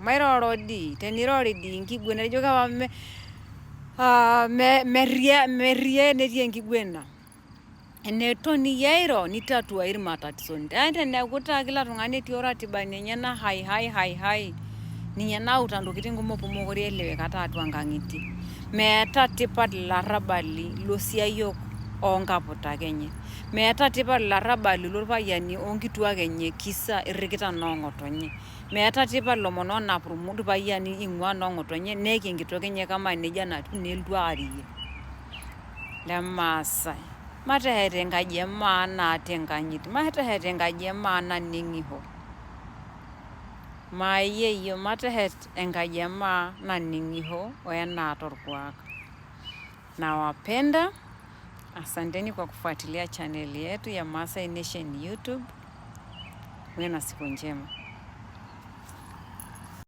Mairoro dii, tenirori dii enkiguena etejo apa merriaa enetii enkiguena. Enetoni airo nitatuai irmatatisoni. Kake teneeku taa kila tung'ani etii oratibani enye na hai hai hai hai ninye nayauta ntokitin kumok pemekure eielewekata atua nkang'itie. Meeta tipat ilarrabali losiayiok oonkaputak enye. Meeta tipat ilarrabali lorpayiani onkituak enye kisa irrikita noong'otonye. Meeta tipat ilomon oonap irpayiani ing'ua noong'otonye neyaki enkitok enye kama nejia natiu nelotu aarie. Lemaasai, mateshet enkaji e maa naata enkanyit, mateshet enkaji e maa naning'iho. Maayeyio mateshet enkaji e maa naning'iho o enaata orkuak. Nawapenda, asanteni kwa kufuatilia channel yetu ya Maasai Nation YouTube. Muwe na siku njema.